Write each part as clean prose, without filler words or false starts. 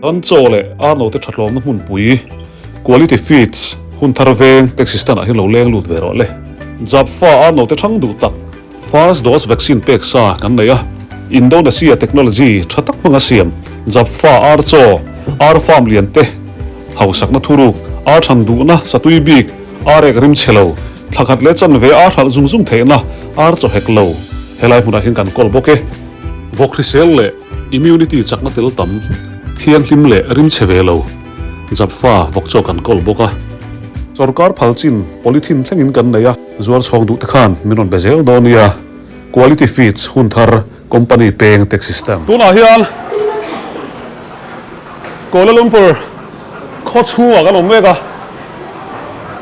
Ran chaw leh ar note tha tlawmna hmunpui, Quality Feeds, hun thar veng taxi stand ah hian lo leng lut ve rawh le. Japfa ar note thang duh tak, First dose vaccine pek sa kan nei a, Indonesia technology tha tak hmanga siam Japfa ar chaw, ar farm lian te, hausakna thuruk, ar than duhna satui bik, ar ek rim chhe lo, thla khat leh chanve ar hralh zung zung theihna ar chaw hek lo helai hmunah hian kan kawl bawk e. Vawk hrisel leh immunity chakna tel tam, thianghlim leh rim chhe ve lo Japfa vawk chaw kan kawl bawk a. Sorkar phal chin polythene thlengin kan nei a. Zuar chhawng duh te khan min rawn be zel dawn nia, Quality Feeds hun thar company peng taxi stand. Tunah hian Kuala Lumpur khaw chhungah kan awm mek a,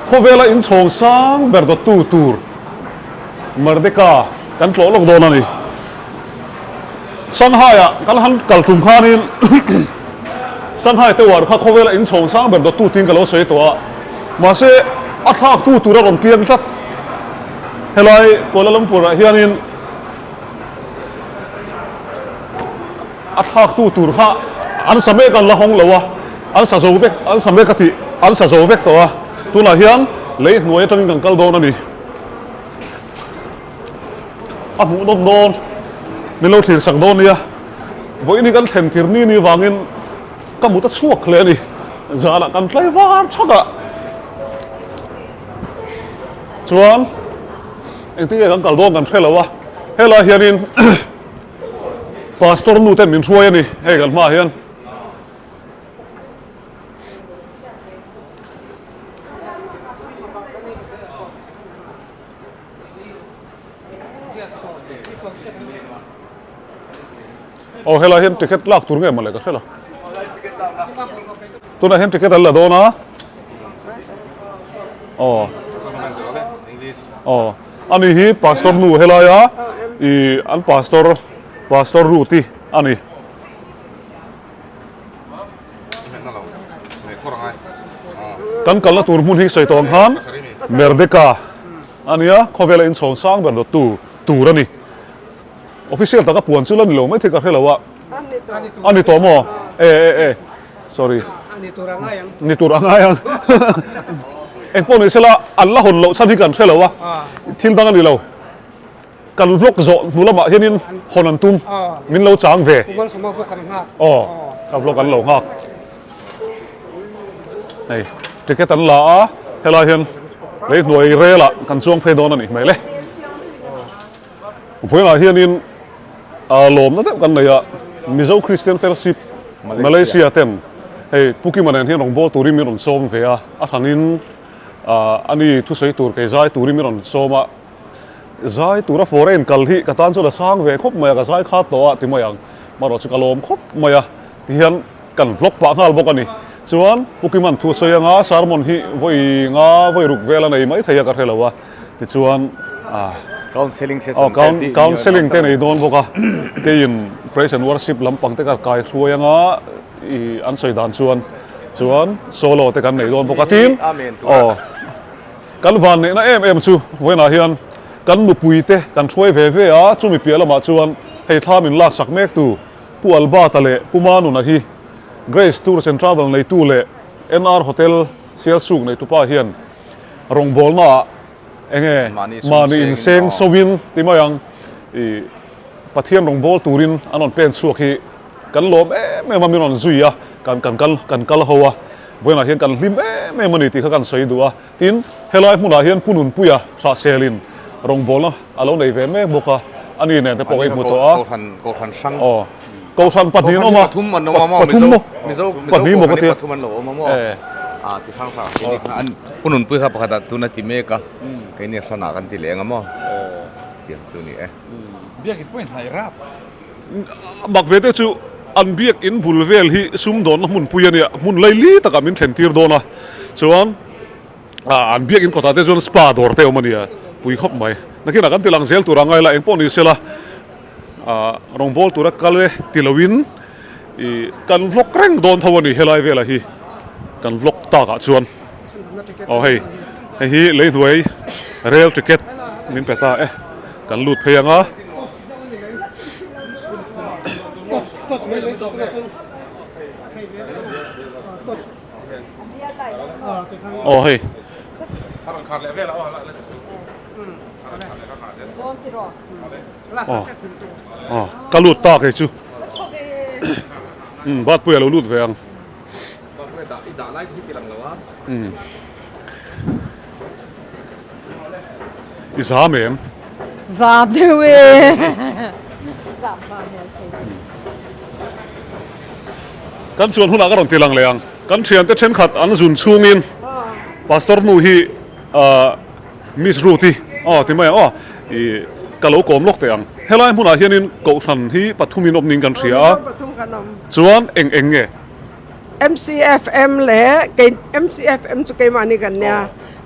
khawvela inchhawng sang ber dawttu tur Merdeka kan tlawh lawk dawn a ni. Shanghai-ah kan han kal tum khanin Shanghai Tower kha khawvela inchhawng sang ber dawttu tiin ka lo sawi tawh a, mahse a thlaktu tur a rawn piang tlat. Helai Kuala Lumpur-ah hianin a thlaktu tur kha an sa mek an la hawng lo a, an sa zo vek, an sa mek a tih, an sa zo vek tawh a, tunah hian lei hnuai atangin kan kal dawn a ni. A hmuh nawm dawn, min lo thlir sak dawn nia, vawiin hi kan thlen tir ni ni vangin ka mut a chhuak hle a ni, zanah kan tlai var thak a, chuan engtin nge kan kal dawn kan hre lo a, helai hianin Pastor nu ten min hruai a ni hei kan hmaah hian. Aw helai hian ticket lak tur nge mawle ka hre lo. Tunah hian ticket an la dawn a. Aw. Aw. Ani hi pastor nu helaia ih an pastor pastor Ruth-i a ni. Kan kalna tur hmun hi sawi tawh ang khan Merdeka a nia, khawvela inchhawng sang ber dawttu tur a ni. Official taka puan chu la ni lo mai thei ka hre lo a. A ni tawh maw? E e e sorry. Ni tur a ngai ang. Ni tur a ngai ang. Eng pawh ni sela an la hawn loh chhan hi kan hre lo a. Thil dang a ni lo. Kan vlog zawh hnu lamah hianin hawn an tum. Min lo chang ve. Aw ka vlog an lo nghak. Hei ticket an la a helai hian lei hnuai relah kan chuang phei dawn a nih hmel e. Vawiinah hianin lawmna deuh kan nei a, Mizo Christian Fellowship Malaysia ten hei Pu Kima nen hian rawn bawl turin min rawn sawm ve a, a thanin ani thusawi tur kei zai turin min rawn sawm a, zai tura foreign kal hi ka tan chuan a sang ve khawp mai a, ka zai khat tawh a ti mai ang, marawh chu ka lawm khawp mai a tihian kan vlog pah nghal bawk a ni. Chuan Pu Kima'n thusawi anga sermon hi vawi nga vawi ruk vel a nei maithei a ka hre lo a. Tichuan Counselling session te tih Counselling te nei dawn bawk a, keiin praise and worship lampang te ka kai hruai anga i an sawi dan chuan chuan solo te kan nei dawn bawk a tin aw kan van neihna em em chu vawiinah hian kan nupui te kan hruai ve ve a chumi piah lamah chuan hei thla min laksak mek tu Pu Albert-a leh Pu Manuna hi Grace Tours and Travel neitu leh NR Hotel Sialsuk neitupa hian Rawngbawlnaah enge mahni inseng sawin ti mai ang i Pathian rawngbâwl turin an rawn pen chhuak hi kan lawm em em a, min rawn zui a, kan kan kal kan kal ho a, vawiinah hian kan hlim em em a ni tih kha kan sawi duh a. Tin, helai hmunah hian Pu Nunpuia Hrahselin rawngbawlna a lo nei ve mek bawk a, ani nen te pawh ka inhmu tawh a. Kohhran Kohhran hrang. Aw, Kohhran pahnih an awm a, Pathum an awm a maw? Pathum maw? Mizo Pahnih maw ka tia. Pathum an lo awm a maw? A chi hrang hrang keini kha an Pu Nunpui kha pakhat ah tun a ti mek a, keini hranah kan ti leng a maw? Tiang chu ni e. Biakin pawh in hnai rap. Mak ve te chu an biakin bul vel hi sumdawnna hmunpui a nia, hmun laili takah min thlen tir dawn a, chuan an biakin kawtah te chuan spa dawr te a awm a nia, pui khawp mai. Nakinah kan ti lang zel tur a ngai la, engpawh ni sela rawngbâwl tura kal e ti loin ih kan vlog reng dawn tho a ni helai velah hi kan vlog takah chuan aw hei hei hi lei hnuai rail ticket min pe ta e kan lut phei ang a. Aw hei. Aw aw ka lut ta kei chu. Umm batpui a lo lut ve ang. Umm i zam em? Zam deuh e. Zam hma hmel thei. Kan chuan hunah ka rawn ti lang leh ang. Kan thiante thenkhat an zun chhungin Pastor nu hi ahh Miss Ruth i aw ti mai ang aw i ka lo kawm lawk teh ang. Helai hmunah hianin Kohhran hi pathumin awm ning kan hria a, chuan eng eng nge? MCFM leh kei MCFM chu keimahni kan nia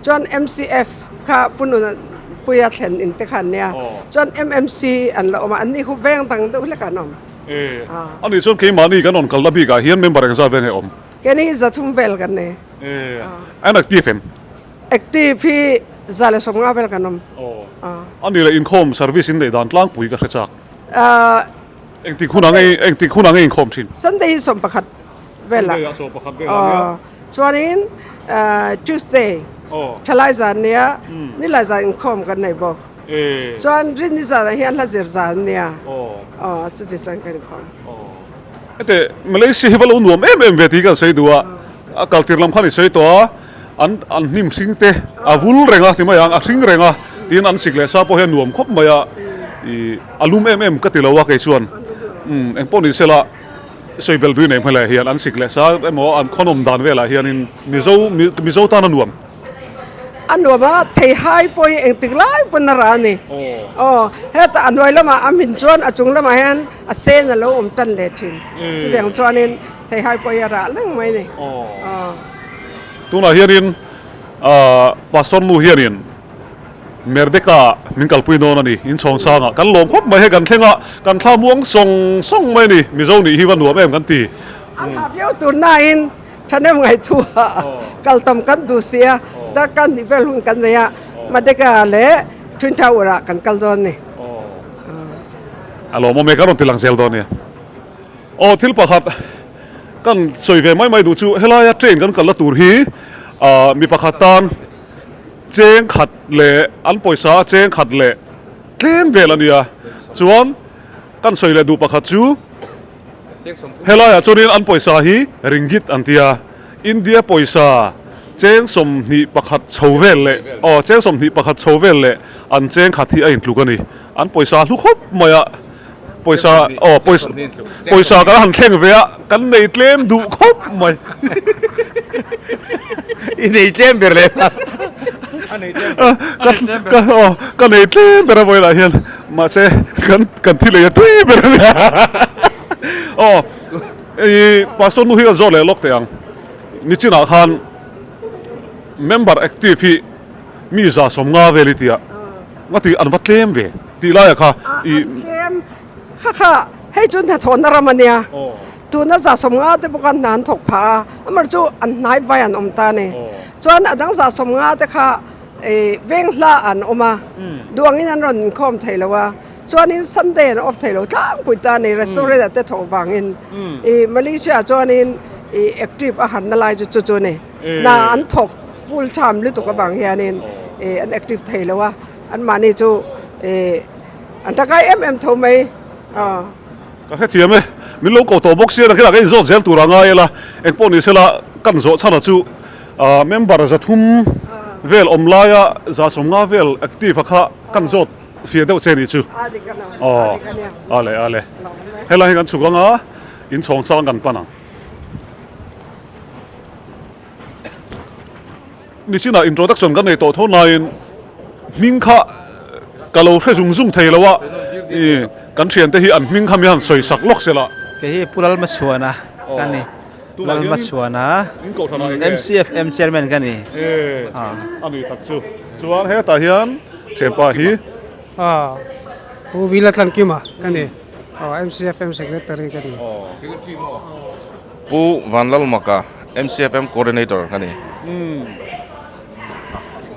chuan MCF kha Pu Nunpuia thlen in te kha an nia chuan MMC an la awm a anni khu veng dang deuh hlek an awm. E ani chuan keimahni kan rawn kalna bikah hian member engzat vel nge awm? Keini zathum vel kan ni. E an active em? Active hi 150 vel kan awm. Ani leh inkhawm service in neih dan tlangpui ka hre chak. Engtik hunah nge engtik hunah nge inkhawm thin? Sunday hi 11 velah. Sunday ah 11 velah nia. Chuanin Tuesday thalai zan nia nilai zan inkhawm kan nei bawk. Chuan rinni zanah hian hla zir zan nia. Chuti chuan kan inkhawm. Hete Malaysia hi va lo nuam em em ve tih kan sawi duh a, a kaltir lam khan i sawi tawh a, an an hnim hring te a vul reng a ti mai ang, a hring reng a, tin an sik leh sa pawh hian nuam khawp mai a, ih a lum em em ka ti lo a kei chuan umm engpawh ni sela sawi bel dui nei hmel hian an sik leh sa emaw an khawnawm dan velah hianin Mizo Mizo tan a nuam. A nuam a, theihai pawh hi engtik lai pawn a rah a ni. Aw, heta a hnuai lamah a hmin chuan a chung lamah hian a sen a lo awm tan leh thin. Chutiang chuanin theihai pawh hi a rah reng mai a ni. Aw. Tunah hianin Pastor nu hianin Merdeka min kalpui dawn a ni, inchhawng sangah kan lawm khawp mai hei kan thleng a, kan thla muang sawng sawng mai a ni, Mizo nih hi va nuam em kan ti. A hla viau tur nain Thahnem ngaihtuah kal tam kan duh si a, darkar hnih vel hun kan nei a, Madeka leh Twin Tower ah kan kal dawn ni. A lawmawm e, ka rawn ti lang zel dawn nia. Aw thil pakhat kan sawi ve mai mai duh chu helaia train kan kalna tur hi mi pakhat tan cheng khat leh an pawisa a cheng khat leh tlem vel a nia. Chuan kan sawi leh duh pakhat chu. Helaiah chuanin an pawisa hi ringgit an ti a, India pawisa cheng 21 chho vel leh aw cheng 21 chho vel leh an cheng khat hi a intluk a ni. An pawisa hlu khawp mai a, pawisa aw pawisa pawisa kan han thleng ve a, kan nei tlem duh khawp mai. I nei tlem ber leh nghal. Ka ka aw ka nei tlem ber a vawilah hian. Mahse kan kan thi lei a tui ber a nia. Aw i pastor nu hi kan zawt leh lawk teh ang. Nichinah khan member active hi mi 150 vel i tia nga tih an va tlem ve tih laiah kha i. An tlem kha kha hei chu hnathawhna ram a nia. Tuna 150 te bawk a hna an thawk phah a, amaherawhchu chu an hnai vai an awm ta a ni. Chuan a dang 150 te kha Ih veng hla an awm a, duangin an rawn inkhawm thei lo a, chuanin Sunday an off thei lo tlangpui ta a ni, restaurant ah te thawh vangin. Ih Malaysia ah chuanin ih active a harna lai chu chu chu a ni. Hna an thawk full time lutuk avang hianin ih an active thei lo a, anmahni chu ih an tangkai em em tho mai aw. Ka hrethiam e, min lo ko tawh bawk sia nakinah ka inzawt zel tur a ngai ela, engpawh ni sela kan zawh chhan a chu. Member 300 vel awm laia 150 vel active a kha kan zawt fia deuh che nih chu. Aw, ale ale. Helai hi kan chhuk anga inchhawng chang kan pan ang. Nichinah introduction kan nei tawh tho nain hming kha ka lo hre zung zung thei lo a, i kan thiante hi an hming kha mi han sawi sak lawk sela. Kei hi Pu Lalmachhuana ka ni. Lalmachhuana MCFM chairman ka ni. A ni tak chu. Chuan hetah hian thianpa hi. Pu Vila Tlankima ka ni. MCFM secretary ka ni. Pu Vanlalmaka MCFM coordinator ka ni.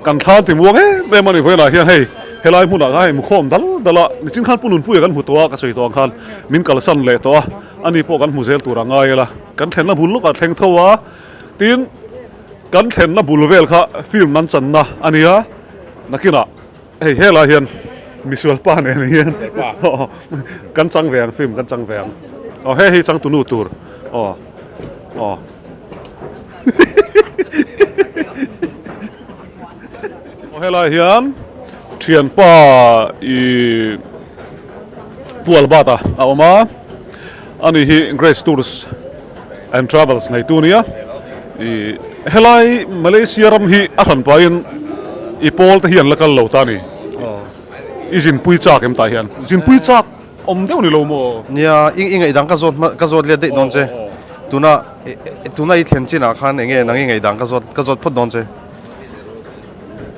Kan thla ti muang em em a ni vawiinah hian hei helai hmunah khan hei mukhawm dal dal a nichin khan Pu Nunpuia kan hmu tawh a ka sawi tawh ang khan min kalsan leh tawh a ani pawh kan hmu zel tur a ngai ila. Kan thlenna bul lawkah thleng tho a, tin kan thlenna bul vel kha film an channa a nia, nakinah hei helai hian misual pa nen hian kan chang ve ang film kan chang ve ang aw hei hi changtunu tur aw aw aw helai hian thianpa ih Pu Albert-a a awm a, ani hi Grace Tours and Travels neitu nia. Ih helai Malaysia ram hi a hran pahin i pawl te hi an la kal lo ta a ni. I zinpui chak em tah hian? Zinpui chak awm deuh ni lo maw? Nia, i ngaihdan ka zawt ka zawt let daih dawn che. Tuna tuna i thlen chinah khan eng nge nang i ngaihdan ka zawt ka zawt phawt dawn che.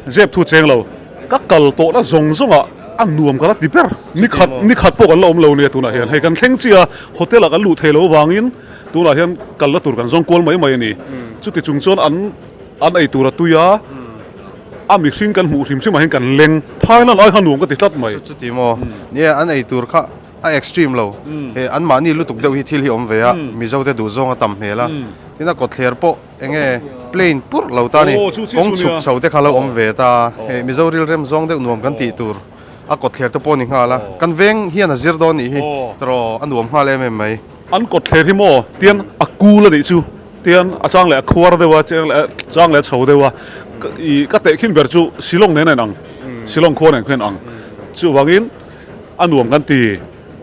Zep thu cheng lo, ka kal tawhna zawng zawngah a nuam ka la ti ber. Ni khat ni khat pawh kan la awm lo nia tunah hian. Hei kan thleng chiah a, hotel ah kan luh thei lo avangin tunah hian kalna tur kan zawng kual mai mai a ni. Chuti chung chuan an an ei tur a tui a, a mihring kan hmuh hrim hrim ah hian kan leng. Thailand ai kha nuam ka ti tlat mai. Chuti maw? Nia an ei tur kha a extreme lo. Hei anmahni lutuk deuh hi thil hi awm ve a, Mizo te duh zawng a tam hmel a. Tin a kawtthler pawh. Enge plane purh lo ta ni, kawng chhuk chho te kha lo awm ve ta, hei Mizo rilrem zawng deuh nuam kan tih tur a kawtthler te pawh ni nghal a, kan veng hian a zir dawn nih hi tawh a nuam nghal em em mai. An kawtthler hi maw tian a kul a nih chu, tian a chang leh a khuar deuh a, chang leh a chho deuh a, ih ka tehkhin ber chu Shillong nen a inang, Shillong khua nen khuan a inang, chuvangin a nuam kan ti,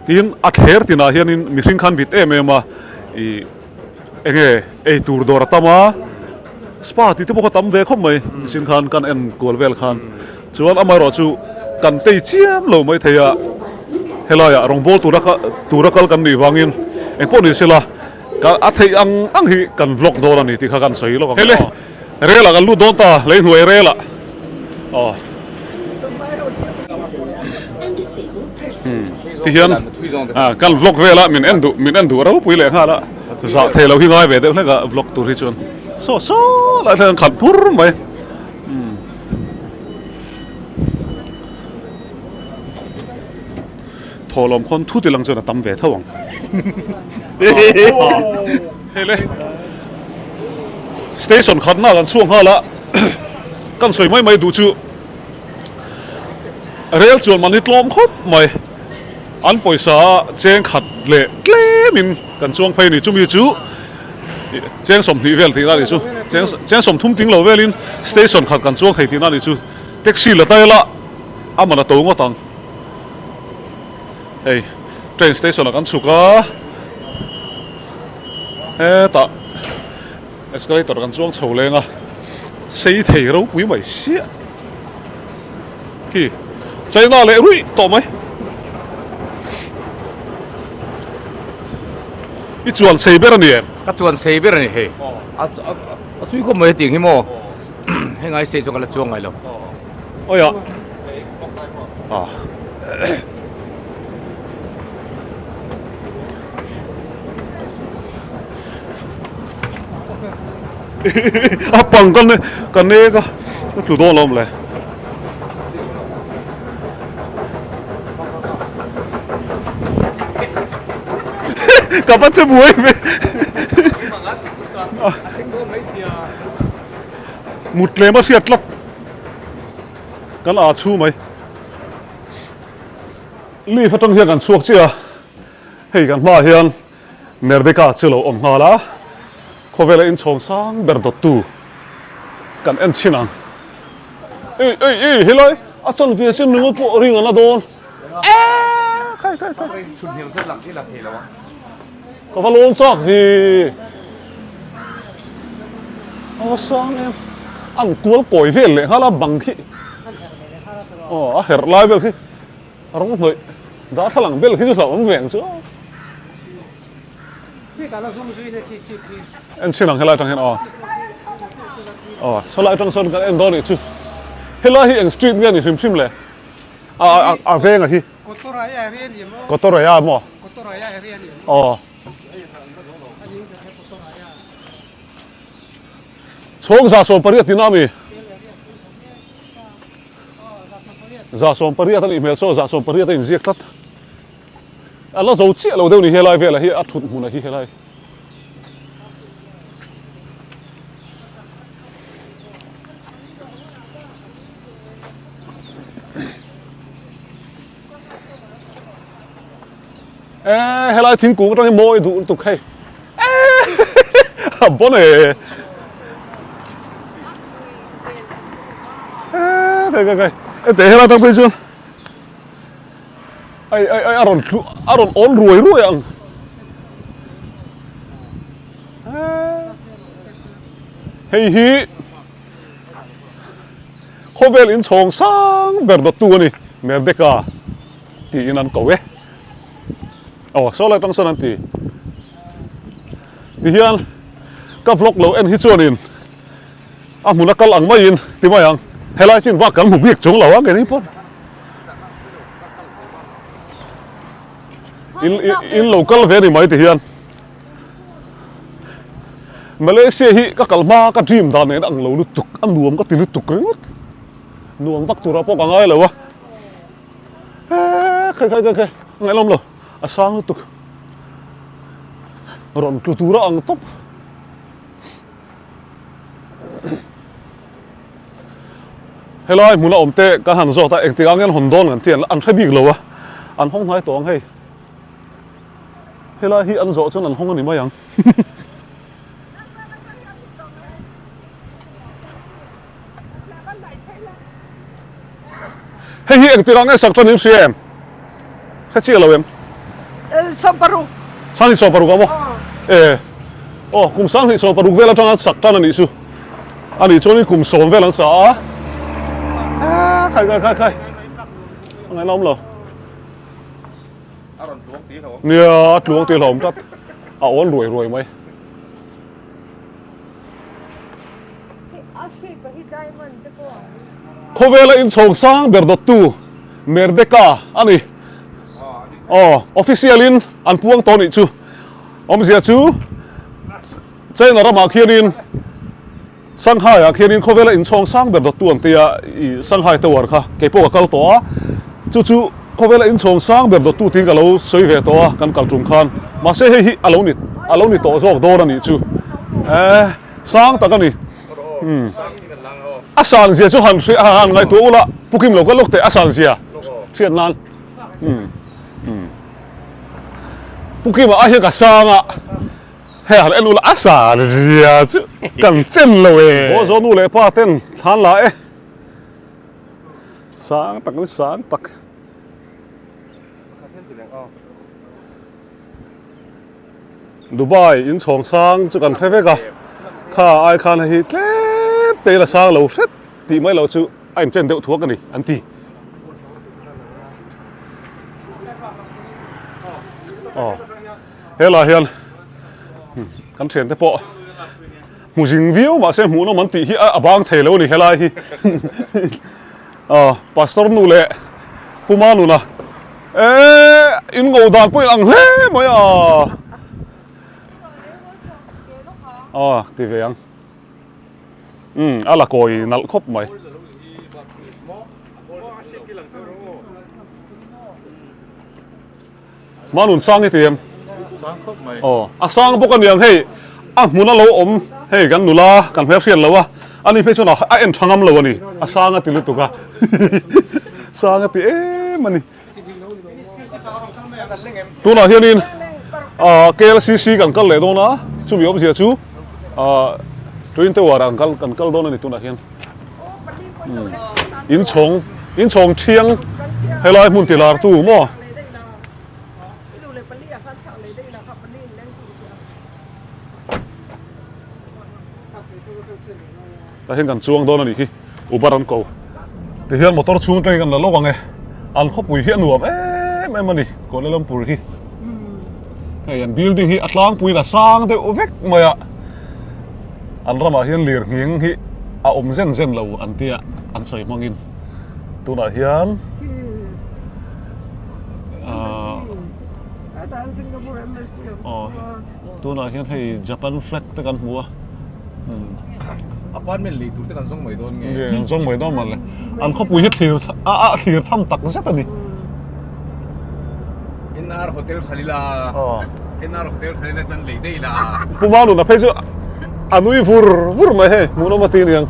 tin a thler tinah hianin mihring khan bit em em a, ih. Enge ei tur dawr a tam a, spa tih te pawh kha tam ve khawp mai sin khan kan en kual vel khan chuan amaherawh chu kan tei chiam lo mai thei a, helaiah rawngbâwl tura tura kal kan nih vangin engpawh ni sela ka a theih ang ang hi kan vlog dawn a ni tih kha kan sawi lawk ang. Hele rel ah kan lut dawn ta leihnuai rel ah aw. Ti hian kan vlog vel a min en duh min en duh ropui leh nghal a zah thei lo hi ngai ve deuh hlek a vlog tur hi chuan saw saw lai thlen khat phur mai thawhlawm khawn thu ti lang chuan a tam ve tho ang hei le station khatna kan chhuak nghal a kan sawi mai mai duh chu. Rel chuan mahni tlawm khawp mai. An pawisa cheng khat leh tlemin kan chuang phei a ni. Chumi chu cheng 20 vel tihna a ni chu. Cheng 30 ting lo velin station khat kan chuang thei tihna a ni chu. Taxi la ta ila a man a to ngawt ang. Hei train station ah kan chhuk a, hetah Escalator kan chuang chho leng a, sei thei ropui mai siah khi China leh ruih tawh mai. I chuan sei ber a ni em? Ka chuan sei ber a ni hei. A a tui khawp mai hetiang hi maw hei ngai sei chuan ka la chuang ngai lo. Awiah. Ah. A pang ka ka nek a ka tlu dawn alawm le. Ka va che buai ve. Mut tlem a hriat tlat. Kan a chhu mai. Leaf atang hian kan chhuak chiah a. Hei kan hmaah hian Merdeka chu lo awm nghal a, khawvela inchhawm sang ber dawttu kan en chhin ang. Ei ei ei helai a chan ve chin ringawt pawh ring a la dawn. Eee khai khai khai. Ka va lawn chak ve. A va sang em. An kual kawi vel leh nghal a bang khi. Aw a herh lai vel khi. A rawng hnawih darthlalang bel khi chu hlauh awm ve ang chu a. En chhin ang helai atang hian aw. Aw sawlai atang sawn kan en dawn nih chu. Helai hi eng street nge ni hrim hrim le? A a a venga hi. Kotoraya area ni maw? Kotoraya maw? Kotoraya area ni. Aw. Chhawng 180 tina ami? 180 a nih hmel saw 180 a inziak tlat. A la zo chiah lo deuh ni helai velah hi a thut hmunah hi helai. E helai thingkung atang hi mawi duh lutuk hei. E bon e. E kai kai kai. E te helai atang phei chuan ai ai ai a rawn tlu a rawn awn ruai ruai ang. Hei hi khawvel inchhawng sang ber dawttu a ni, Merdeka tiin an ko e. Aw, saw lai tang sawn an ti. Tihian ka vlog lo en hi chuanin a hmun a kal ang maiin ti mai ang, helai chin bak kan hmu bik chung lo a keini pawh. In in lo kal ve ni mai tihian. Malaysia hi ka kal hma ka dream dan nen ang lo lutuk a nuam ka ti lutuk ringawt nuam vak turah pawh ka ngai lo a eee khai khai khai khai ngaihawm lo a sang lutuk rawn tlu tura ang tawp helai hmuna awm te kan han zawt a engtik ang hian hawn dawn kan tih an hre bik lo a an hawng hnai tawh ang hei. Helai hi an zawh chuan an hawng a ni mai ang. Hei hi engtir ah nge sak chuan in hria em? Hre chiah lo em? Sawmparuk. Sanghnih sawmparuk ah maw? E. Aw, kum sanghnih sawmparuk vel atanga sak tan a nih chu. A nih chuan in kum sawm vel an sa a. Khai khai khai khai. A ngaihna awm lo. A rawn tluang tih hlauhawm. Nia, a tluang tih hlauhawm tlat. A awn ruai ruai mai. Khawvela inchhawng sang ber dawttu Merdeka a ni. Aw, official in an puang tawh nih chu. Awmzia chu China ramah khianin Shanghai ah khianin khawvela inchhawng sang ber dawttu an tia i Shanghai Tower kha kei pawh ka kal tawh a, chu chu khawvela inchhawng sang ber dawttu tiin ka lo sawi ve tawh a kan kal tum khan mahse hei hi a lo ni a lo ni tawh zawk dawn a nih chu eh sang tak a ni umm a san zia chu han hria han ngaihtuah ula pu Kim lo ka lawk teh a san zia hriat nan umm umm pu Kima ai hian ka sang a. Hei han en ula a sar zia chu kan chen lo e. Aw zaw nu leh pa ten thlan la e. Sang tak ni sang tak. Dubai in chhawng sang chu kan hre vek a. Kha ai khan hei hi tlem te ila sang lo hret tih mai lo chu a inchen deuh thuak a ni an ti. Aw. Helai hian kan thiante pawh hmu zing viau mahse hmuhnawm an tih hi a bang thei lo a ni helai hi pastor nu leh puma nuna eee in ngo dan pawh in ang hle mai a aw ti ve ang umm a la kawi nalh khawp mai. Manun sang hi ti em? Sang khawp mai. Aw, a sang bawk a niang hei a hmun a lo awm hei kan nula kan hmel hriat lo a, ani phei chuan a en tha ngam lo a ni, a sang a ti lutuk a, sang a ti em a ni. Tunah hianin KLCC kan kal leh dawn a, chumi awmzia chu Twin Tower ah kan kal dawn a ni tunah hian. Inchhawng inchhawng thiang helai hmun ti lar tu maw. Tah hian kan chuang dawn a nih hi Uber an ko tihian motor chhung atangin kan la lawk ang e an khawpui hi a nuam em em a ni Kuala Lumpur hi hei an building hi a tlangpuiin a sang deuh vek mai a. An ramah hian lir nghing hi a awm zen zen lo an tia an sawi hmangin tunah hian aw tunah hian hei Japan flag te kan hmu a Apartment lei tur te kan zawng mai dawn nge kan zawng mai dawn mawle an khawpui hi thlir a a thlir tham tak zet a ni NR Hotel Khalila NR Hotel Khalila tan lei daih la. Pu Manuna phei chu a nui vur vur mai hei hmuhnawm a ti aniang.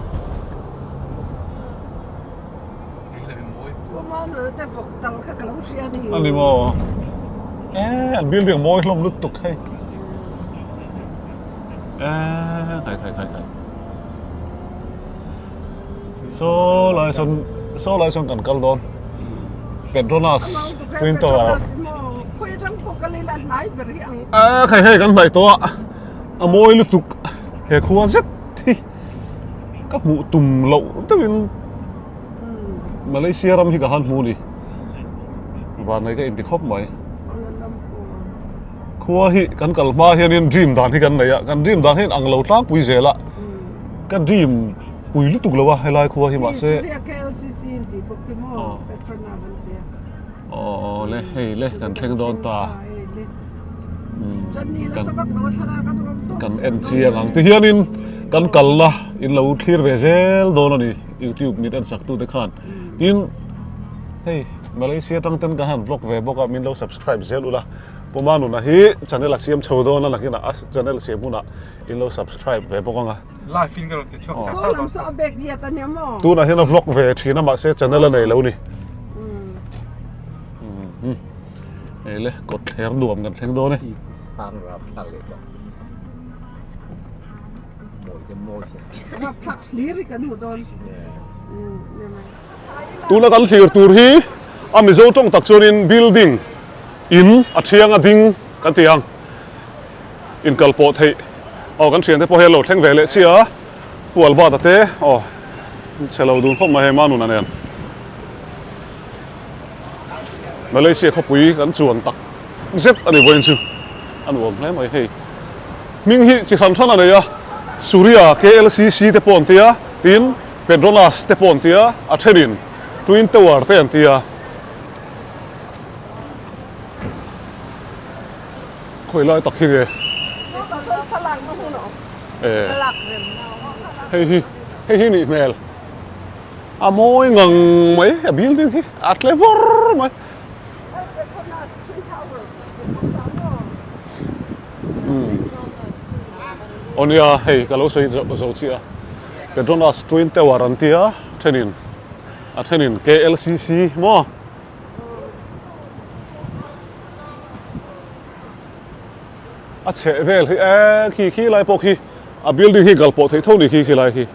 Pu Manuna te vawk tal kha ka lo hria a ni. A ni maw? Eh an building mawi hlawm lutuk hei. Eh khai khai khai khai. Saw lai sawn saw lai sawn kan kal dawn. Petronas Twin Tower. Eh khai hei kan hnaih tawh a. A mawi lutuk he khua zet hi ka hmuh tum loh deuhin Malaysia ram hi ka han hmu a ni. Vanlei ka inti khawp mai. Khua hi kan kal hma hianin dream dan hi kan nei a, kan dream dan hi ang lo tlangpui zel a. Ka dream pui lutuk lo a helai khua hi mahse. Aw le hei le kan thleng dawn ta. Kan en chiang ang ti hianin kan kalna in lo thlir ve zel dawn a ni youtube min en sak tute khan tin hei Malaysia atang ten ka han vlog ve bawk a min lo subscribe zel ula Puma nuna hi channel a siam chho dawn a nakinah a channel siam hunah in lo subscribe ve bawk ang a. Live in ka rawn ti chhuak tak tak dawn. Saw bag hiat a nia maw? Tunah hian a vlog ve thin a mahse channel a nei lo ni. Hei le kawt thler nuam kan thleng dawn e. Sang rap thlak leh tawh. Mawi te mawi se. Rap thlak hlir hi kan hmu dawn. Tuna kan thlir tur hi a Mizo tawng tak chuanin building in a thiang a ding kan ti ang. Inkal pawh theih aw kan thiante pawh hi an lo thleng ve leh sia Pu Albert-a te aw chhe lo dun khawp mai hei Manuna nen Malaysia khawpui kan chuan tak zet a ni vawiin chu a nuam hle mai hei hming hi chi hran hran a nei a Suria KLCC te pawh an tia tin Petronas te pawh an tia a thenin Twin Tower te an tia. Khawi lai tak hi nge? Hei hi hei hi nih hmel a mawi ngang mai a building hi a tle vawr mai. Aw nia hei ka lo sawi zo chiah a Petronas Twin Tower an tia thenin a thenin KLCC maw. A chheh vel hi eee khi khi lai pawh khi a building hi kal pawh theih tho ni khi khi lai khi.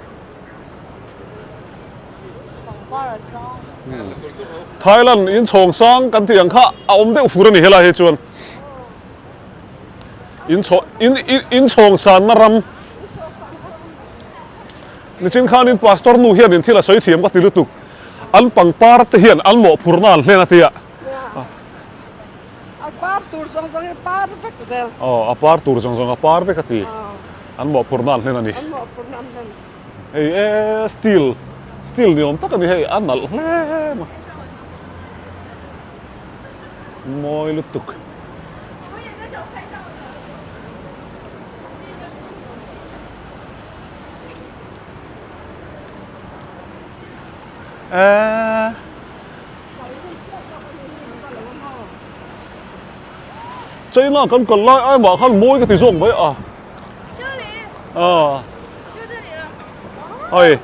Thailand in chhawng sang kan tih ang kha a awm deuh fur a ni helai hi chuan in chhaw in in chhawng sanna ram nichin khanin pastor nu hianin thil a sawi thiam ka ti lutuk. An pangpar te hian an mawhphurhna an hlen a tia. A par tur zawng zawng hi par vek zel. Aw, a par tur zawng zawng a par vek a ti. An mawhphurhna an hlen a ni. An mawhphurhna an hlen. Hei e steel, steel ni awm tak a ni hei, a nalh hle mai. Mawi lutuk. Eee. China kan kal lai ai mah khan mawi ka ti zawk mai a. A. Hei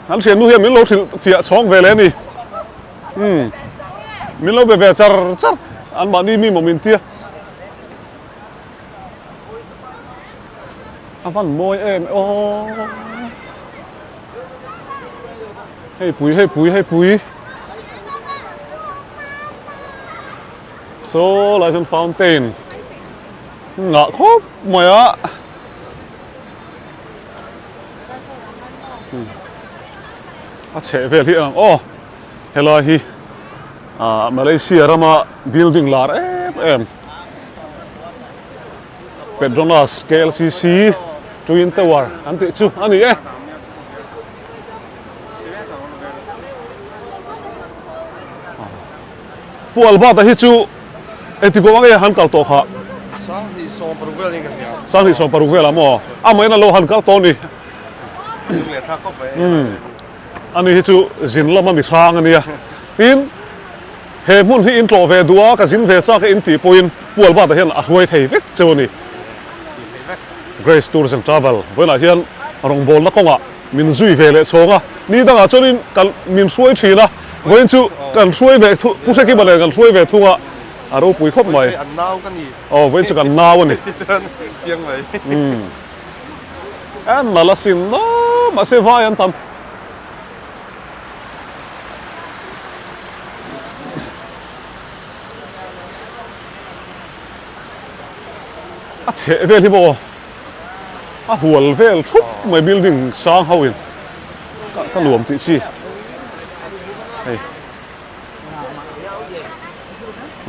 an thiannu hian min lo hrilh fiah chhawng ve leh a ni. Umm min lo be ve char char an mahni mi maw min tia. A van mawi em aw. Hei pui hei pui hei pui Saw lai chuan fountain ngah khawp mai a a chheh vel hi ang aw helai hi ah Malaysia rama building lar em em Petronas KLCC Twin Tower an tih chu a ni e. Pu Albert-a hi chu engti kawng ange han kal tawh kha? 26 velah maw? Amahin a lo han kal tawh a ni. Ani hi chu zin lama mi hrang a nia. Tin, he hmun hi in tlawh ve duh a, ka zin ve chak e in tih pawhin Pu Albert-a hian a hruai thei vek cheu a ni. Grace Tours and Travel vawiinah hian rawngbawlna kawngah min zui ve leh chhawng a, ni dangah chuanin kan min hruai thin a, vawiin chu kan hruai ve thu, Pu Hrekima nen kan hruai ve thung a. A ropui khawp mai. An nau ka ni. Aw vawiin chu kan nau a ni. Tichuan chiang mai. Umm. En nalh asin aw mahse vai an tam. A chheh vel hi maw a hual vel thup mai building sang ho in ka nuam tih chi hei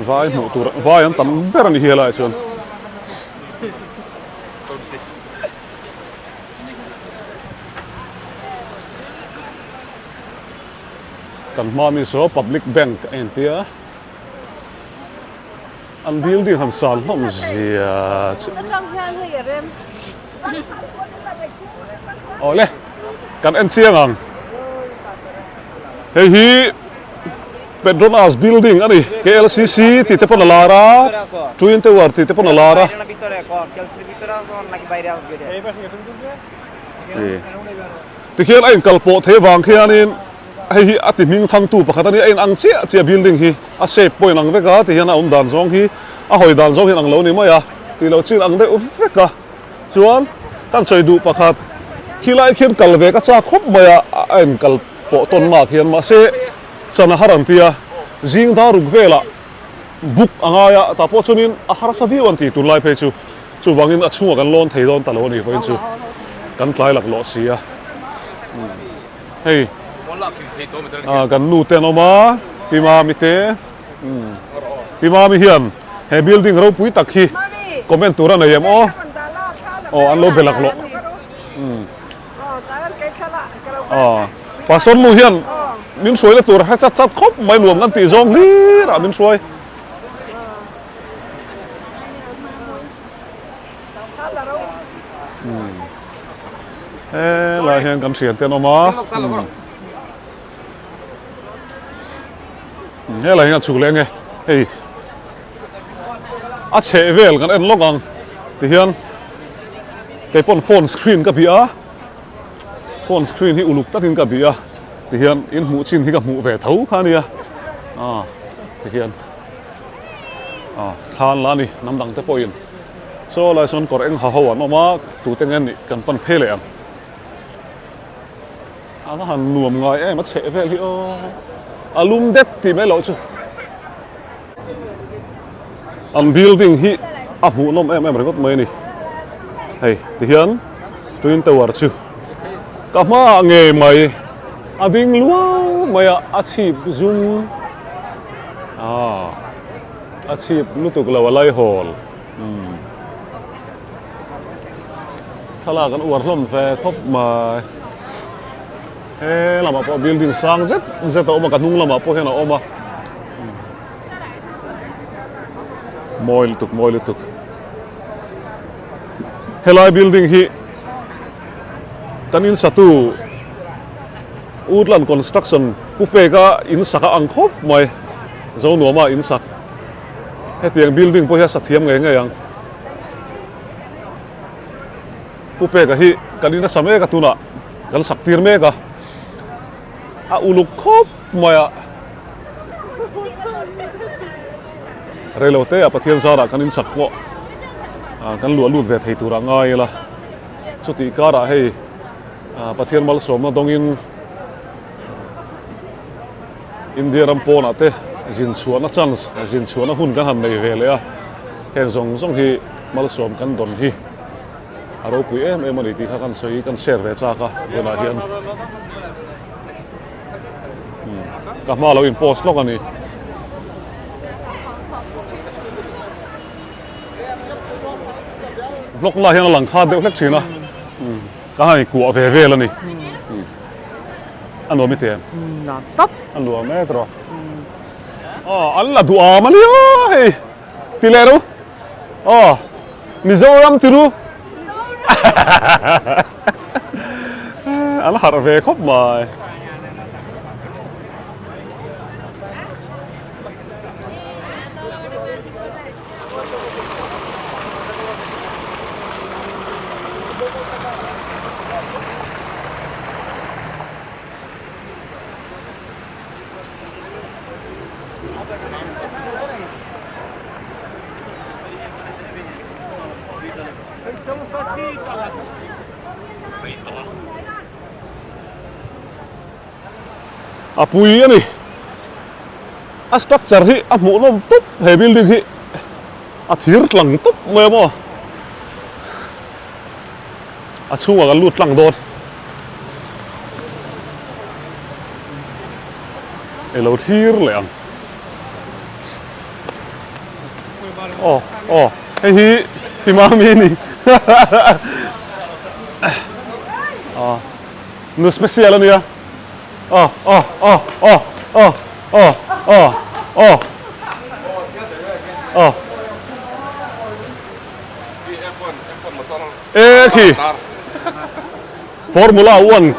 vai hmuh tur vai an tam ber a ni hi helaiah chuan. Kan hma mi saw public bank a intia. An building han san hlawm zia chu. Awle kan en chiang ang. Hei hi Petronas building a ni. KLCC tih te pawn a lar a, Twin Tower tih te pawn a lar a. Tikhian a inkalpawh thei vang khianin hei hi a ti hming thangtu pakhat a ni, a inang chiah chiah building hi a shape pawh inang vek a tihian a awm dan zawng hi a hawi dan zawng hi inang lo ni mai a tih loh chin ang deuh vek a chuan kan sawi duh pakhat khilai khian kal ve ka chak khawp mai a a inkal pawh tawn mak hian mahse chan a har an ti a zing dar ruk velah book a ngai a tah pawh chuanin a harsa viau an ti tunlai phei chu. Chuvangin a chhungah kan lawn thei dawn ta lo a ni vawiin chu kan tlai laklawh si a. Hei kan nu te an awm a, Pi Mami te, Pi Mami hian he building ropui tak hi comment tur a nei em aw? Aw an lo be laklawh. Pastor nu hian min hruaina tur a hre chat chat khawp mai nuam kan tih zawng hlir ah min hruai. Helai hian kan thian te an awm a helai hian a chhuk leh nge hei a chheh vel kan en lawk ang tihian keipawn phone screen ka bih a phone screen hi uluk takin ka bih a tihian in hmuh chin hi ka hmuh ve tho kha ania a tihian. Ah thlan la a ni hnam dang te pawhin saw lai sawn kawr eng ha ho an awm a tute nge nih kan pan phei leh ang a va han nuam ngai em a chheh vel hi aw a lum det tih mai loh chu an building hi a hmuhnawm em em ringawt mai a ni hei tihian twin tower chu ka hmaah ngei mai a ding luau mai a a chhip zum. Ah a chhip lutuk lo a lai hawl umm thlalak an uar hlawm ve khawp mai he lamah pawh building sang zet zet a awm a ka hnung lamah pawh hian a awm a mawi lutuk mawi lutuk helai building hi kan insatu Woodland Construction pu peka in sak a ang khawp mai, Zonuama in sak. Hetiang building pawh hi a sa thiam ngei ngei ang. Pu peka hi kan in a sa mek a tunah kan sak tir mek a, a uluk khawp mai a. Reilote ah Pathian zarah kan in sak pawh kan luah lut ve thei turah ngai ila, chutih karah hei. Pathian malsawmna dawngin India ram pawnah te zin chhuahna chance, zin chhuahna hun kan han nei ve leh a, heng zawng zawng hi malsawm kan dawn hi a ropui em em a ni tih kha kan sawi, kan share ve chak a tunah hian ka hma lo in post lawk a ni. Vlog lah hian a lang khat deuh hlek thin a. Ka han kuah ve vel a ni. A nuam i ti em? Nuam tawp. A nuam e tawh. Aw an la duh am a nia hei. Ti leh ru. Aw Mizoram ti ru. An harh ve khawp mai. A pui a ni. A structure hi a hmuhnawm tawp he building hi a thir tlang tawp mai a maw. A chhungah kan lut tlang dawn. I lo thlir leh ang. Aw aw hei hi Pi Mami a ni. Aw nu special a nia. Aw aw aw aw aw aw aw aw aw. E khi Formula One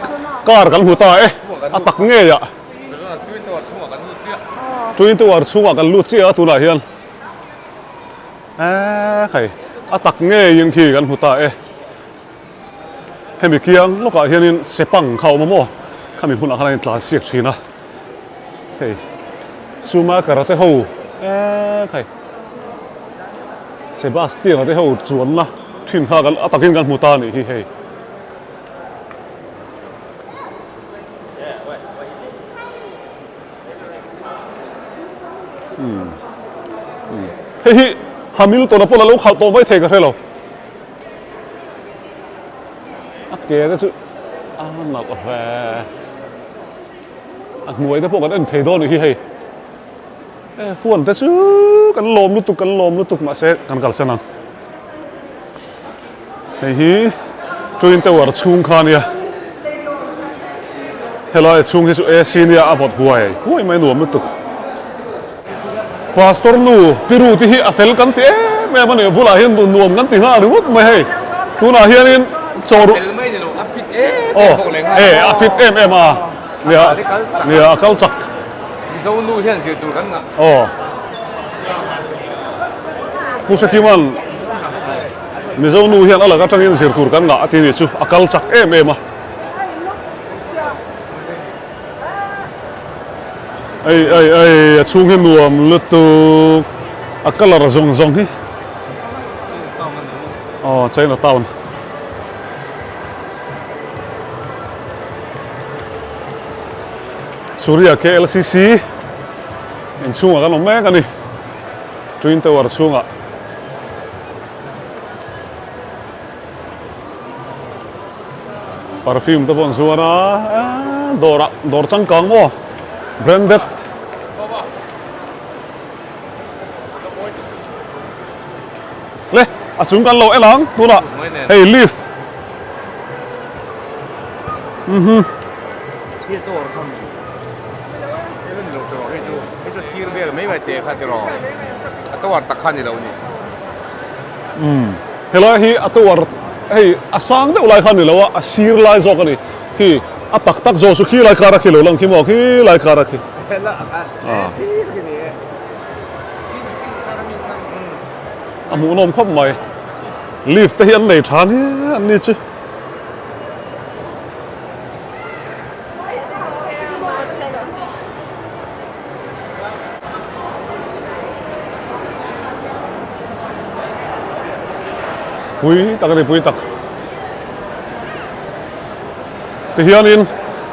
car kan hmu ta e a tak ngei ah Twin Tower chhungah kan lut chiah a tunah hian e khai a tak ngeiin khi kan hmu ta e hemi kiang lawkah hianin sepang kha a awm a maw khami hmunah khan a intlan siak thin a hei Schumacher te ho e khai. Sebastian-a te ho chuanna thin kha kan a takin kan hmu ta a nih hi hei. Umm umm hei hi Hamilton-a pawn a lo khalh tawh mai thei ka hre lo. A ke te chu a nalh ve. A hnuai te pawh kan en thei dawn a nih hi hei. E phone te chu kan lawm lutuk kan lawm lutuk mahse kan kalsan ang hei hi twin tower chhung kha ania helai chhung hi chu AC nia a vawt huai huai mai nuam lutuk pastor nu piru te hi a fel kan ti em em a ni bulah hian nuam kan ti nghal ringawt mai hei tunah hianin chaw ru aw e a fit em em a nia nia a kal chak. Mizo nu hian zir tur kan ngah. Aw. Pu Hrekiman Mizo nu hian a lak atangin zir tur kan ngah a ti nih chu a kal chak em em a. Ei ei ei a chhung hi nuam lutuk a colour zawng zawng hi. Aw China town. Surya KLCC inchhungah kan awm mek a ni Twin Tower chhungah perfume te pawh an zuar a dawrah dawr changkang maw branded le a chung kan lo en ang tunah hei lift mhm umm helai hi a tower hei a sang deuh lai kha a ni lo a a sir lai zawk a ni khi a tak tak zawk chu khi lai kar a khi lo lang khi maw khi lai kar a khi ah. A hmuhnawm khawp mai. Lift te hi an nei tha nia an ni chu. Pui tak a ni pui tak. Tihianin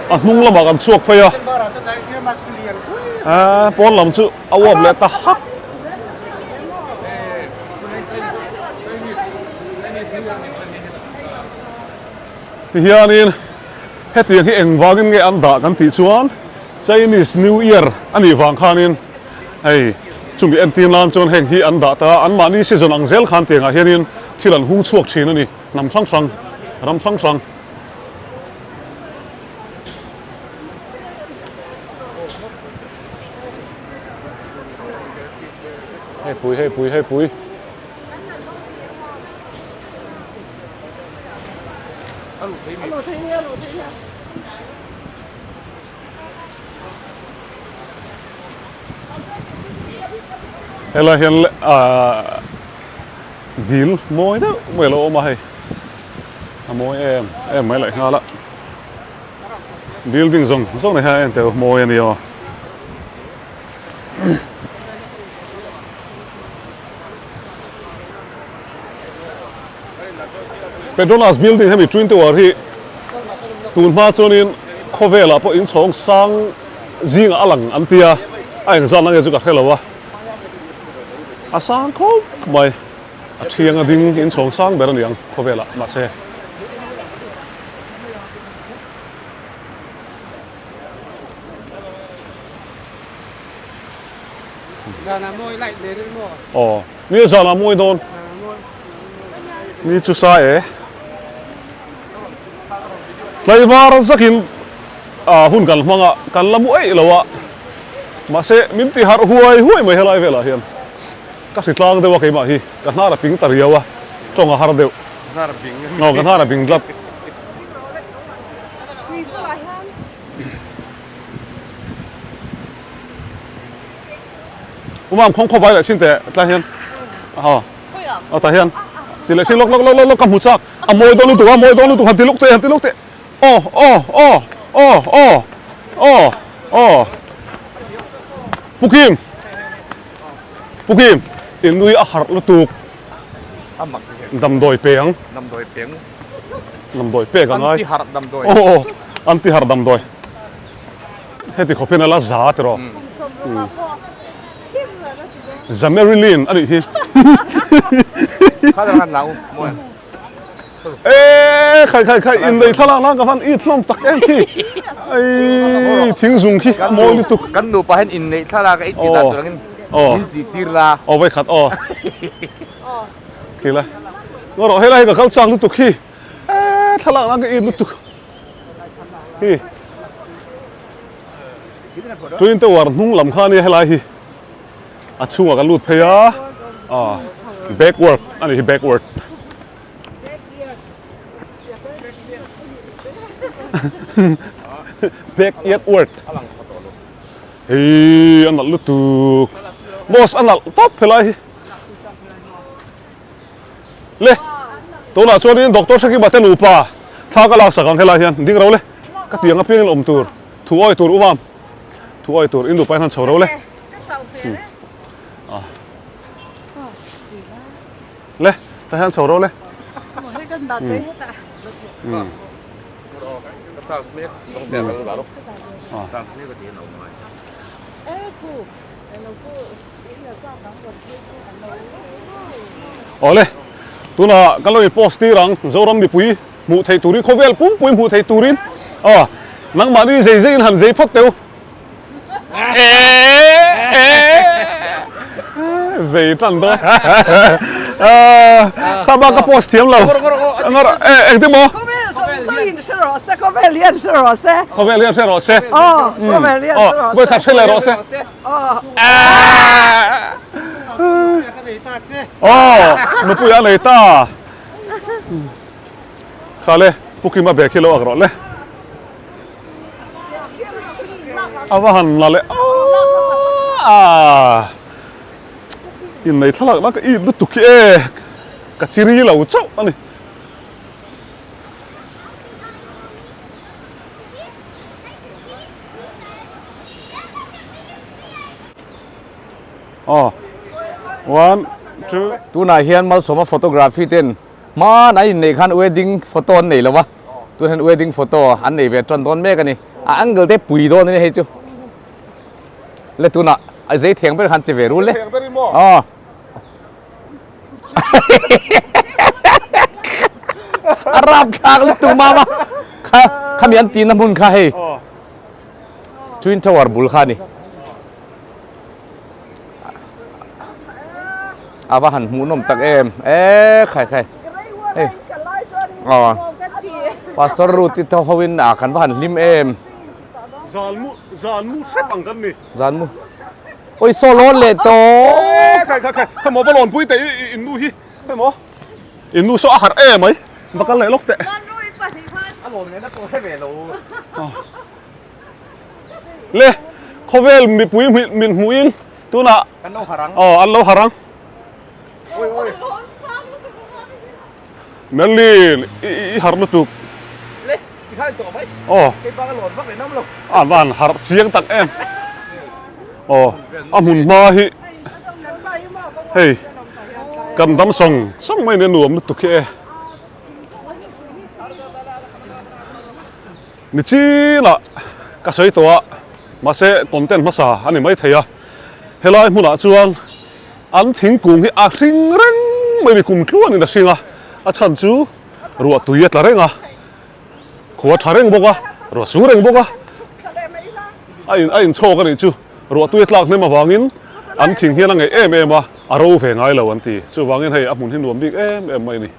a hnung lamah kan chhuak phei a. Pawn lam chu a uap leh ta hak. Tihianin hetiang hi engvangin nge an dah kan tih chuan Chinese New Year a nih vang khanin hei chumi entir nan chuan heng hi an dah ta a, anmahni season ang zel khan tiangah hianin thil an hung chhuak thin a ni, hnam hrang hrang, ram hrang hrang. Hei pui hei pui hei pui. Helai hian ahh dil mawi deuh mai a lo awm a hei a mawi em em mai leh nghal a. Building zawng zawng nei hian a entel mawi a ni aw. Petronas building hemi Twin Tower hi tun hma chuanin khawvelah pawh inchhawng sang. zingah a lang an tia a engzatna nge chu ka hre lo a a sang khawp mai a thiang a ding inchhawng sang ber a ni ang khawvelah mahse. Aw ni zanah mawi dawn ni chu sa e tlaivar zakin ah hun kan hmang a kan la mu eih lo a mahse min ti harh huai huai mai helai velah hian ka hri tlang deuh a keimah hi ka hnar a ping ta riau a tawng a har deuh aw ka hnar a bing tlat. Umam khawng khawp ai leh chin teh tlai hian ha a tah hian ti leh chin lawk lawk lawk lawk ka hmu chak a mawi dawn lutuk a mawi dawn lutuk han ti lawk teh han ti lawk teh aw aw aw aw aw aw aw Pu Kim Pu Kim in nui a harh lutuk damdawi pe ang damdawi pe ang damdawi pek a ngai anti harh damdawi aw aw anti harh damdawi Heti khawp hian a la za tiraw? Za Marilyn a nih hi. Eee khai khai khai innei thlalak nan ka van it hlawm tak em khi. Ei thing zung khi a mawi lutuk. Kan nupa hian innei thlalak a i tih dan tur angin min tih tir la. Aw vawikhat aw. Khi la. Ngaw rawh helai hi ka kal chak lutuk hi. Eee thlalak nan ka it lutuk. Hi Twin Tower hnung lam kha ania helai hi a chhungah kan lut phei a ah backward a nih hi backward backyard word hei a nalh lutuk boss a nalh tawp helai hi. Le, tunah chuanin Doctor Shakib-a te nupa thla ka laksak ang helai hian ding ro le, ka tiang apiangin awm tur, thu awi tur umam, thu awi tur in nupa hian han chho ro le. Le, tah hian chho ro le. Awle, tunah kan lo in post tir ang, Zoram mipui hmuh theih turin, khawvel pumpui hmuh theih turin, aw, nangmahni zei zeiin han zei phawt teu. Zei tan dawn. Kha bak ka post thiam lo. Engtin maw? Khawvel hian hre rawh se, khawvel hian hre rawh se. Khawvel hian hre rawh se. Aw, khawvel hian hre rawh se. Vawikhat hre leh rawh se. Aw, nupui a nei ta. Kha le, Pu Kima bag hi lo ak rawh le. A va han la leh aaa. Innei thlalak na ka it lutuk hi e. Ka chiri lo chauh a ni. Aw one two. Tunah hian Malsawma photography ten hman an inneih khan wedding photo an nei lo va, tunah hian wedding photo an nei ve tan dawn mek a ni. A angle te pui dawn a ni hei chu. Le tunah a zei theng ber khan che ve rul le. Aw. A rap thlak lutuk mama. Kha khami an tihna hmun kha hei. Twin Tower bul kha a ni. A va han hmuhnawm tak em. E khai khai. Hei. Aw. Pastor Ruth te hoin a kan va han hlim em. Zan mu zan mu hrep ang kan ni. Zan mu. Oi saw lawn leh tawh. E khai khai khai. Khaw maw va lawn pui teh i in nu hi. Khaw maw. In nu saw a harh em mai. Va kal leh lawk teh. A lawn leh na pawh hre ve lo. Le khawvel mipui min hmuhin tunah An lo harang. Aw an lo harang. Oi oi. Merlin i harh lutuk. Le i khan tawh mai. Aw. Kei pa ka lawn vak leh nam lo. A van harh chiang tak em. Aw a hmun hma hi hei kan dam sawng sawng mai nia nuam lutuk hi e. Nichinah ka sawi tawh a. Mahse content hmasa a ni maithei a, helai hmunah chuan an thingkung hi a hring reng mai ni kum tluanin a hring a, a chhan chu ruah tui a tla reng a, khua tha reng bawk a, ruah su reng bawk a, a in a inchhawk a nih chu ruah tui a tlak hnem avangin an thing hian a ngeih em em a, a ro ve ngai lo an ti. Chuvangin hei a hmun hi nuam bik em em mai a ni.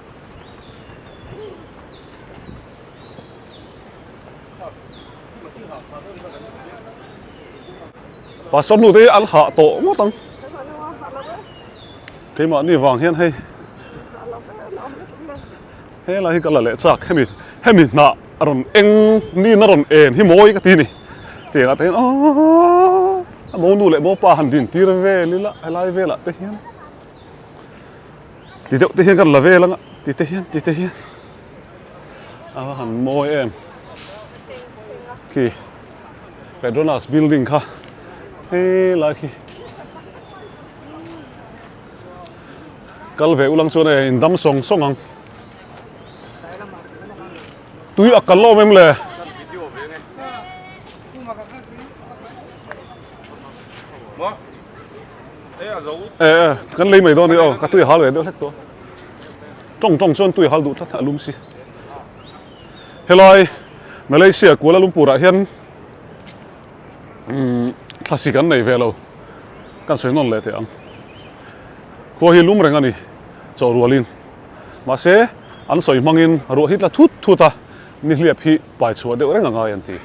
Pastor nu te hi an hah tawh ngawt ang. Keimahni vang hian hei helai hi ka la leh chak hemi hemi hnah a rawn eng nin a rawn en hi mawi ka ti ni. Tiang ah te hian aaa a monu leh mopa han din tir vel ila helai velah te hian ti deuh te hian kan la vel ang a ti te hian ti te hian. A va han mawi em khi Petronas building kha helai khi kal ve ulang chuan e in dam sawng sawng ang tui a kal awm em le e e kan lei mai dawn ni aw ka tui hal ve deuh hlek tawh. Tawng tawng chuan tui hal duh tlat a lum si. Helai Malaysia Kuala Lumpur ah hian umm thlasik an nei ve lo kan sawi nawn leh teh ang. Khua hi lum reng a ni chaw rualin mahse an sawi hmangin ruah hi tla thut thut a nihliap hi pai chhuah deuh reng a ngai an ti.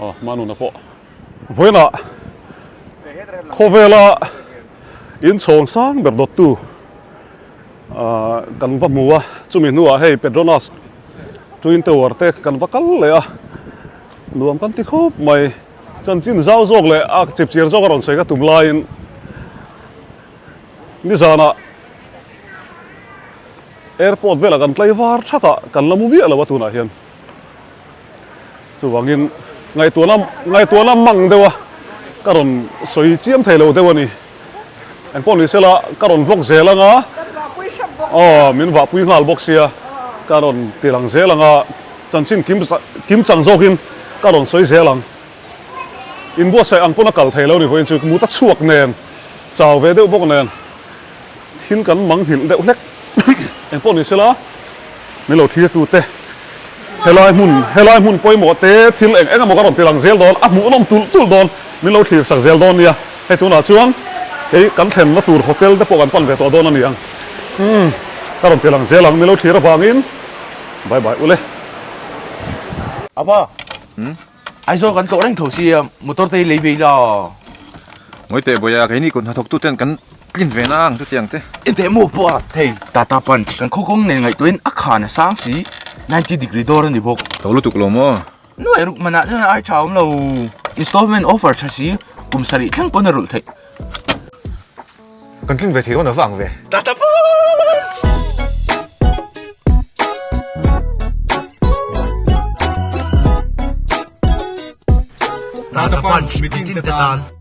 Aw Manuna pawh. Vawiinah khawvela inchhawng sang ber dawttu kan va hmu a, chumi hnuah hei Petronas Twin Tower te kan va kal leh a, nuam kan ti khawp mai. Chanchin zau zawk leh a chipchiar zawk a rawn sawi ka tum laiin nizanah airport velah kan tlai var thak a, kan la mu miah lo a tunah hian. Chuvangin ngaihtuahna ngaihtuahna mang deuh a ka rawn sawi chiam thei lo deuh a ni. Engpawh ni sela ka rawn vlog zel ang a, aw min vahpui nghal bawk sia ka rawn ti lang zel ang a, chanchin kim kim chang zawkin ka rawn sawi zel ang. Inbuatsaih ang pawn a kal thei lo ni vawiin chu mut a chhuak nen chau ve deuh bawk nen. Thil kan mang nghilh deuh hlek engpawh ni sela min lo thlir tute helai hmun helai hmun pawimawh te thil eng eng emaw ka rawn ti lang zel dawn a hmuhnawm tulh tulh dawn min lo thlir sak zel dawn nia hei tunah chuan kei kan thlenna tur hotel te pawh kan pan ve tawh dawn a ni ang umm ka rawn ti lang zel ang min lo thlir avangin bye bye ule. Apa Aizawl kan tlawh reng tho sia motor te hi lei ve ila aw. Ngawi teh Bawia, keini kut hnathawk tu ten kan tlin ve na ang chutiang te. Enteh maw pawh a thei Tata Punch kan khaw kawng nen ngaihtuahin a khan a sang si 90 degree dawr a ni bawk. Tho lutuk lo maw? Nuai ruk manah chuan ai tha awm lo. Installment offer tha si kum sarih thleng pawn a rulh theih. Kan tlin ve thei dawn a va ang ve. Tata Punch! Tata Punch mitin te tan.